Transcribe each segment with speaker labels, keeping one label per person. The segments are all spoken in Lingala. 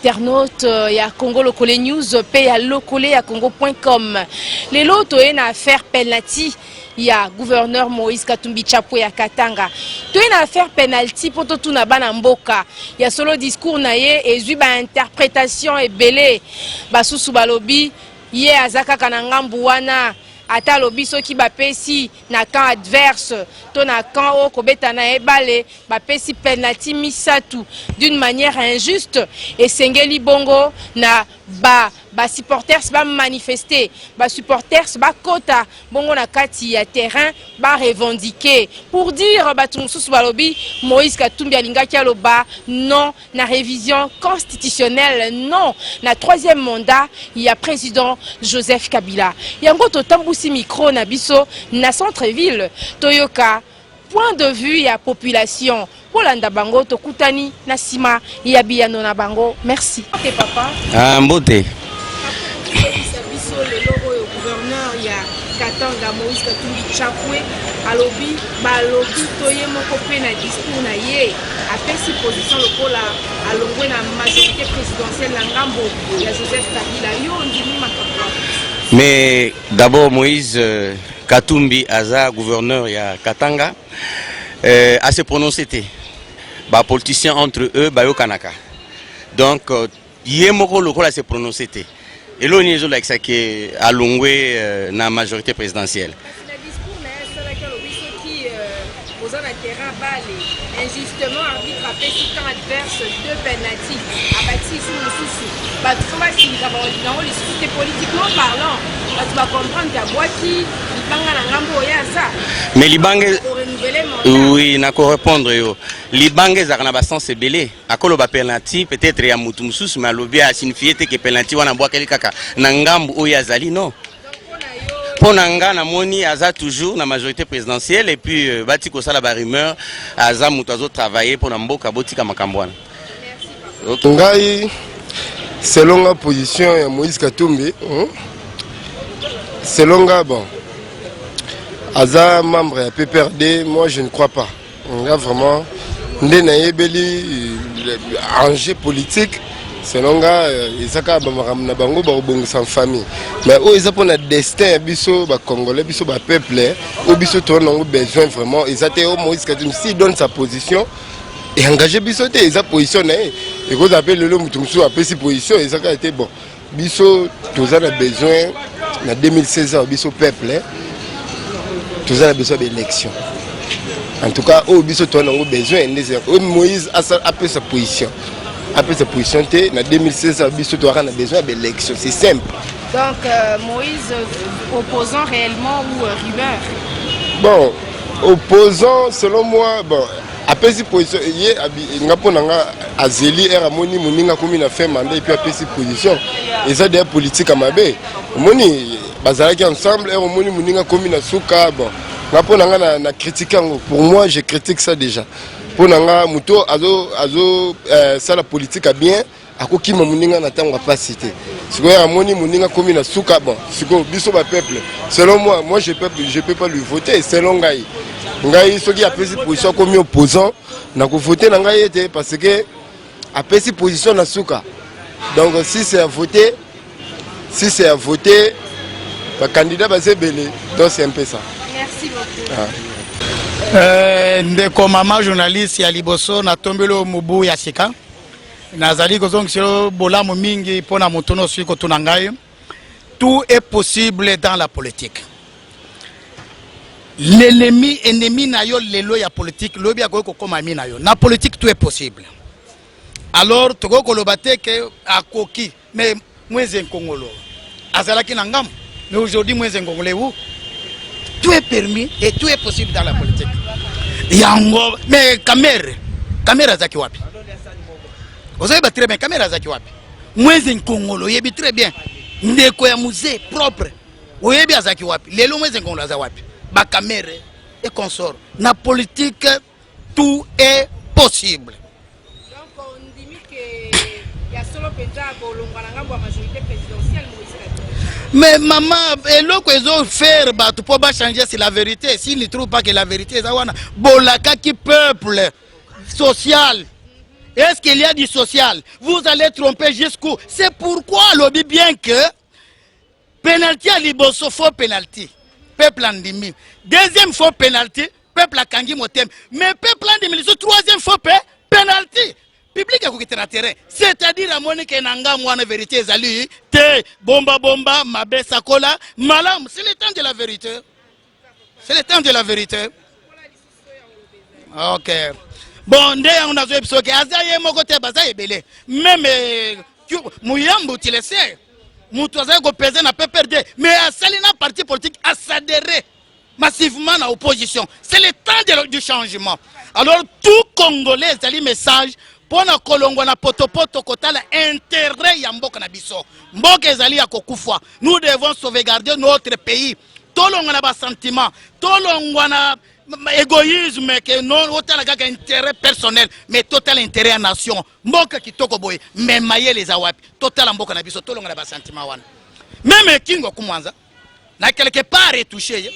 Speaker 1: Internaute ya Congo Lokole News mpe ya lokole ya congo.com. Lelo toye na affaire penalty ya gouverneur Moïse Katumbi Chapwe ya Katanga. Toye na affaire penalty mpo totuna bana mboka ya solo. Discours na ye ezwi ba interprétation ebele. Basusu balobi ye aza kaka na ngambu wana, ata alobi soki bapesi na camp adverse to na camp oyo kobeta na ye bale, bapesi penalty misato d'une manière injuste, esengeli bongo na basupporters bamanifeste, basupporters bakota bongo na kati ya terrain, barevendique. Pour dire, bato mosusu balobi Moïse Katumbi alingaki aloba non na révision constitutionnelle, non na troisième mandat ya président Joseph Kabila. Yango totambusi micro na biso na centre ville, toyoka point de vue ya population. Kolanda bango, tokutani na nsima ya biyano na bango. Merci te, papa.
Speaker 2: Ah, mbote.
Speaker 1: Oyebisa biso, lelo oyo gouverneur ya Katanga Moïse Katumbi Chapwe alobi, balobi to ye moko mpe na discours na ye apesi position lokola alongwe na majorité présidentielle na ngambo ya Joseph Kabila. Yo ondimi makambo wana?
Speaker 2: Mais d'abord, Moïse Katumbi aza gouverneur ya Katanga, ase prononcé te. Bapoliticien entre eux bayokanaka. Donc ye moko lokola se prononcé te, eloko nini ezolakisa ke alongwe na majorité présidentielle?
Speaker 1: Kasi na discours na ye asalaki, alobi soki oza na terrain bale, injustement arbitre apesi camp adverse deux penalty, abakisi lisusu mosusu, bato fo basilika, bakolinga yango lisusu te. Politiquement parlant, bato bacomprendre ke abwaki libanga na ngambo oyo aza
Speaker 2: Mais libanga
Speaker 1: korenouveler mandat.
Speaker 2: Oui, nakorépondre yo. Libanga ezalaka na basens ebele. Akoloba penalty peut-être ya motu mosusu, mais alobi, asignifie te ke penalty wana abwakeli kaka na ngambu oyo azali. Non.
Speaker 1: Donc mpo na yo?
Speaker 2: Mpo na nga, namoni aza toujours na majorité présidentielle. Et puis bati kosala barumeur. Aza moto azotravaille mpo na mboka, botika makambo wana.
Speaker 1: Merci, papa.
Speaker 2: Okay.
Speaker 3: Ngai, selon nga, position ya Moïse Katumbi, Selon nga, bon, aza membre ya PPRD, moi je ne crois pas. Nga vraiment, nde nayebeli enjeu politique, selon nga eza kaka bamakambo na bango bakobongisa famille. Mais oyo eza mpona destin ya biso bacongolais, biso bapeuple, oyo biso toza nango besoin vraiment eza te. Oyo Moïse Katumbi, s'il donne sa position, engage biso te. Eza position na ye, ekozala mpe lelo moto mosusu apesi position, eza kaka te. Bon, biso toza na besoin na 2016 awa, biso peuple toza na besoin ya baélection. En tout cas, oyo biso toza nango besoin nde oyo Moïse apesa position, apesa position te. Na 2016 awa, biso toza na besoin ya baélection, c'est simple.
Speaker 1: Donc Moïse, opposant réellement ou rumeur?
Speaker 3: Bon, opposant, selon moi, bon, apesi position ye nga, mpo na nga, azeli ere amoni moninga akomi na fin mandat et puis apesi position. Eza deya politique ya mabe. Omoni bazalaki ensemble, ere omoni moninga akomi na suka. Bon, nga, mpo na nga, na critique yango. Pour moi, je critique ça déjà. Mpo na nga, moto azo sala politique ya bien akokima moninga na ntango apasi te. Sikoyo amoni moninga akomi na suka. Bon, sikoyo biso bapeuple, selon moi, moi je peux pas lui voter. Selon ngai, ngai soki apesi position, akomi opposant, nakovote na ngai ete parce que apesi position na suka. Donc si c'est à voter, si c'est à voter, bacandidat baza ebele. Donc c'est un peu ça.
Speaker 1: Merci beaucoup.
Speaker 3: Ah.
Speaker 4: Ndeko mama journaliste, ya liboso natombeli oyo mobu ya sika. Nazali kozongisela bolamu mingi mpo na moto nyonso kotuna ngai. Tout est possible dans la politique. L'ennemi, ennemi na yo lelo ya politique, lobi akoki kokóma ami na yo na politique. Tout est possible. Alors tokoki koloba te ke akoki. Mais Mwenze Nkongolo azalaki na ngambo, mais aujourd'hui Mwenze Nkongolo est où? Tout est permis et tout est possible dans la politique. Yango, mais Kamerhe, Kamerhe azalaki wapi? Ozoyeba très bien Kamerhe azalaki wapi. Mwenze Nkongolo, oyebi très bien, ndeko ya Mzee propre, oyebi azalaki wapi. Lelo Mwenze Nkongolo aza wapi? Bakamerhe et consort. Na politique, tout est possible.
Speaker 1: Donc ondimi ke ya solo mpenza kolongwa na ngambo ya majorité présidentielle, Moïse Katumbi?
Speaker 4: Mais mama, eloko ezofaire bato mpo bachanger, c'est la vérité. S'il ne trouve pas que la vérité eza wana, bolakaki peuple social. Est-ce qu'il y a du social? Vous allez tromper jusqu'où? C'est pourquoi alobi bien que penalty ya liboso, faux penalty, peuple andimi. Deuxième faux penalty, peuple akangi motema. Mais peuple andimi lisusu troisième faux pe penalty, public ekokita na terrain. C'est-à-dire amoni ke na ngambo wana vérité ezali te. Bomba bomba mabe, sakola malamu. C'est le temps de la vérité, c'est le temps de la vérité. Ok, bon, nde yango nazoyebi soki aza ye moko te, baza ebele. Même Muyambu, tu le sais, moto azali kopese na PPRD, mais asali na parti politique, asadere massivement na opposition. C'est le temps du changement. Alors tout Congolais, ezali message mpo na kolongwa na potopoto, kotala intérêt ya mboka na biso. Mboka ezali ya kokufa. Nous devons sauvegarder notre pays. Tolongwa na basentiment, tolongwa na égoïsme ke non, otala kaka intérêt personnel, mais totala intérêt ya nation. Mboka kitoko boye, mais mayele eza wapi? Totala mboka na biso, tolongwa na basentiment wana. Même Kingo Kumwanza na quelque part etouche ye,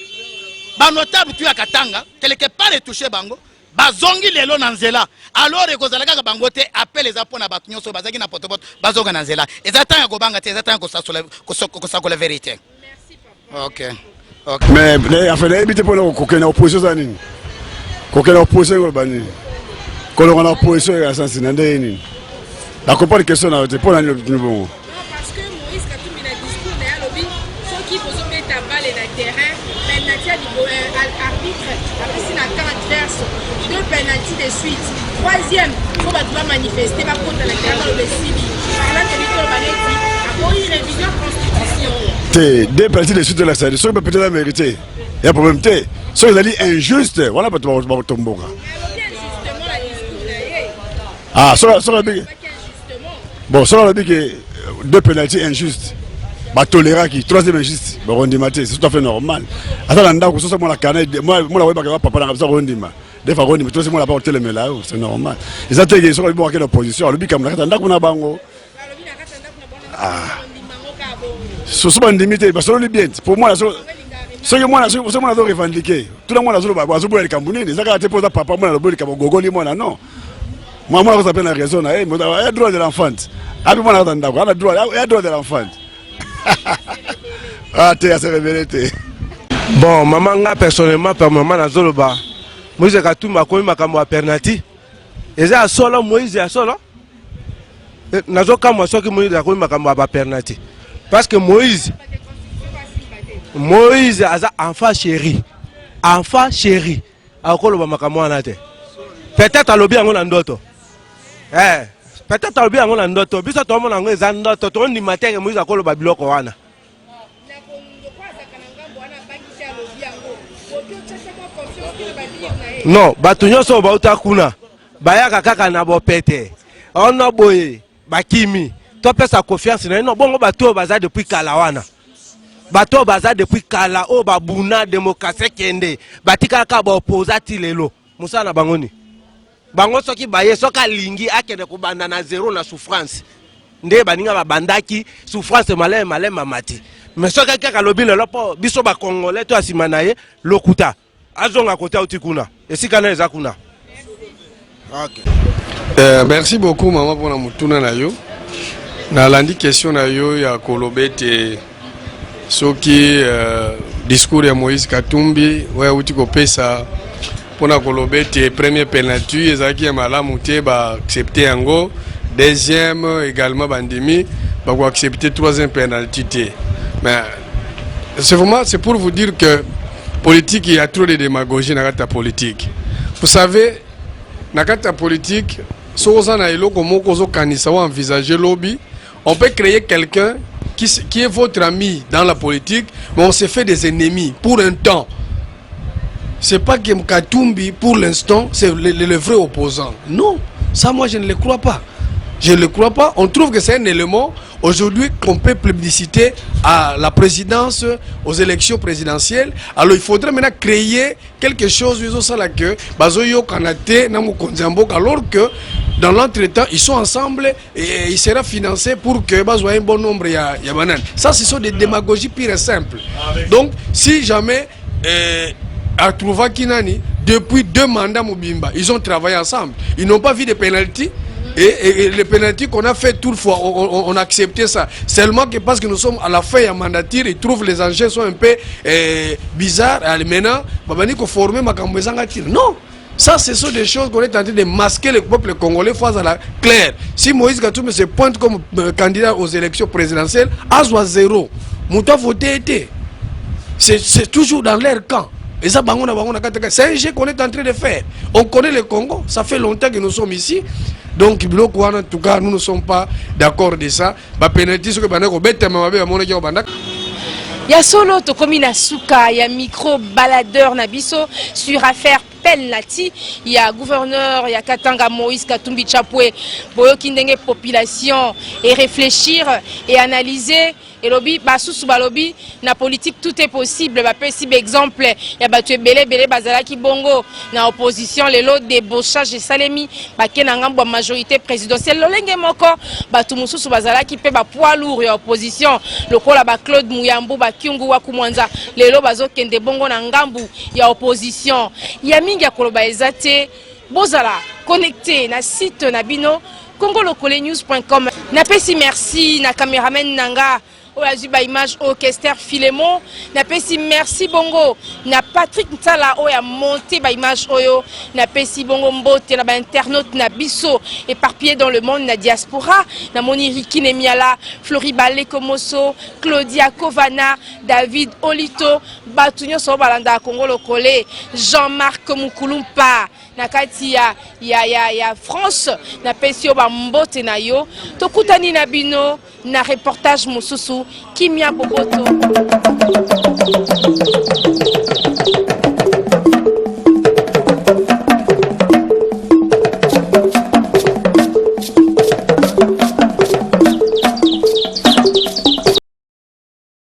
Speaker 4: banotable tu ya Katanga, quelque part etouche bango, bazongi lelo na nzela. Alors ekozala kaka bango te. Appel eza mpo na bato nyonso oyo bazalaki na potopoto, bazonga na nzela. Eza ntango ya kobanga te, eza ntango ya kosakola vérité. Ok.
Speaker 5: Mais enfin, nayebi te mpona kokende na opposition eza nini. Kokende na opposition ekoloba nini? Kolonga na opposition ya sansi na ndenge nini? Nacomprendre question na yo te. Mpo na nini otuni bongo?
Speaker 1: Parce que Moïse Katumbi, na discours na ye, alobi soki bozobeta balle na terrain, penalty ya arbitre apesi na camp adverse, deux penalty de suite, troisième fo bato bamanifeste, bakota na terrain, baloba esili. Par là tobi toloba neti aboyi révision constitution.
Speaker 5: Te, deux penalty de suite elakisa soki peut-être eza mérité, ya problème te. Soki ezali injuste, wana bato bakotomboka.
Speaker 1: Alobi injustement na discours na ye.
Speaker 5: Ah, soki alobi
Speaker 1: Alobaki injustement.
Speaker 5: Bon, soki alobi ke deux penalty injuste batoleraki, troisième injuste bakondima te, c'est tout à fait normal. Ata na ndako, soso mwana kana mwana oyebaka papa nanga biso akondima des fois, akondima troisième, mwana bakotelemela yo, c'est normal. Eza te ke soki alobi bakende opposition, alobi kambo na kati ya ndako na bango.
Speaker 1: Alobi na kati ya ndako na bwana, ondima ngo kaka bongo.
Speaker 5: Soso bandimi te, basololi bien. Pour mwana, soki mwana, soki mwana azo revendiquer, tuna mwana azoloba, azoboya likambo nini. Eza kaka te mpo oza papa, mwana aloboya likambo, gogoli mwana. Non, mwana mwana akoza mpe na raison na ye. Ya droit de l'enfant api mwana kata ndako ana droit ya droit de l'enfant. Ah te, ase révélé te.
Speaker 6: Bon, mama, nga personnellement, par mama, nazoloba Moïse Katumbi akomi makambo ya penalty eza ya solo. Moïse ya solo. Nazokamwa soki Moïse akomi makambo ya bapenalty, parce que Moïse aza enfant chéri, enfant chéri. Akoloba makambo wana te. Peut-être alobi yango na ndoto. Peut-être alobi yango na ndoto, biso tomona yango eza ndoto, tondima te ke Moïse akoloba biloko wana.
Speaker 1: Na kondoko azalaka na ngambo wana, abangisi, alobi yango, oki otiaka mwa confiance te na badire na ye.
Speaker 6: Non, bato nyonso oyo bauta kuna bayaka kaka na bopete ono boye, bakimi. Topesa confiance na ye? No. Bongo bato oyo baza depuis kala wana, bato oyo baza depuis kala, oyo babuna démocratie ekende, batikala kaka baopposa ti lelo, mosala na bango ni bango? Soki baye, soki alingi akende kobanda na zéro na souffrance, nde baninga babandaki souffrance maleme maleme amati. Mais soki kaka alobi lelo mpo biso bacongolais to ya nsima na ye, lokuta. Azonga kote auti kuna, esika na eza kuna.
Speaker 3: Okay. Merci beaucoup, mama, mpona motuna na yo. Nalandi question na yo ya koloba ete soki discours ya Moïse Katumbi oyo awuti kopesa mpona koloba ete premier penalty ezalaki ya malamu te, baaccepte yango, deuxième également bandimi, bakoaccepte troisième penalty te. Mais c'est vraiment, c'est pour vous dire que politique, il y a trop de démagogie na kati ya politique. Vous savez, na kati ya politique, soki oza na eloko moko ozokanisa o envisager lobi, on peut créer quelqu'un qui est votre ami dans la politique, mais on s'est fait des ennemis pour un temps. C'est pas que Katumbi, pour l'instant, c'est le vrai opposant. Non, ça, moi, je ne le crois pas. Je ne le crois pas. On trouve que c'est un élément aujourd'hui qu'on peut plébisciter à la présidence, aux élections présidentielles. Alors il faudrait maintenant créer quelque chose ça que bazoyokana te na mokonzi ya mboka, alors que dans l'entretemps ils sont ensemble et il sera financé pour que bazwa un bon nombre ya banane. Ça, ce sont des démagogies pures et simples. Donc si jamais atrouvaki nani, depuis deux mandats mobimba ils ont travaillé ensemble, ils n'ont pas vu de penalty.
Speaker 7: Et le penalty qu'on a fait toutefois, on a accepté ça. Seulement que parce que nous sommes à la fin ya mandature, ils trouvent les enjeux sont un peu bizarres. Allez, maintenant, babandi ko former makambo ezanga tina. Non. Ça, ce sont des choses qu'on est en train de masquer le peuple congolais face à la claire. Si Moïse Katumbi se pointe comme candidat aux élections présidentielles, azwa zéro. Moto avoté te. C'est toujours dans leur camp. Et ça, bango na bango na kati. C'est un jeu qu'on est en train de faire. On connaît le Congo, ça fait longtemps que nous sommes ici. Donc, biloko wana, en tout cas, nous ne sommes pas d'accord de ça. Ba penalty, ce que banda ko beta mabe ba monaki banda.
Speaker 1: Ya solo, tokomi na suka ya micro baladeur na biso sur affaire penalty ya gouverneur ya Katanga, Moïse Katumbi Chapwe. Boyoki ndenge population et réfléchir et analyser. Elobi basusu balobi na politique tout est possible. Bapesi baexemple ya bato ebele ebele bazalaki bongo na opposition, lelo débauchage esalemi, bake na ngambo ya majorité présidentielle. Lolenge moko bato mosusu bazalaki mpe bapoids lourd ya opposition lokola baclaude Muyambu, bakyungu Wakumwanza, lelo bazokende bongo na ngambu ya opposition. Ya mingi ya koloba eza te. Bozala connecté na site na bino congolokolenews.com. Napesi merci na cameraman na nga oyo azwi baimage oyo, Kester Filemon. Napesi merci bongo na Patrick Nsala oyo amonte baimage oyo. Napesi bongo mbote na bainternaute na biso éparpillé dans le monde, na diaspora. Namoni Riki Nemiala, Flori Balekomoso, Claudia Kovana, David Olito, bato nyonso oyo balandaka Kongo Lokole, Jean-Marc Mukulumpa na kati ya France. Napesi yo bambote na yo. Tokutani na bino na reportage mosusu. Kimia, boboto.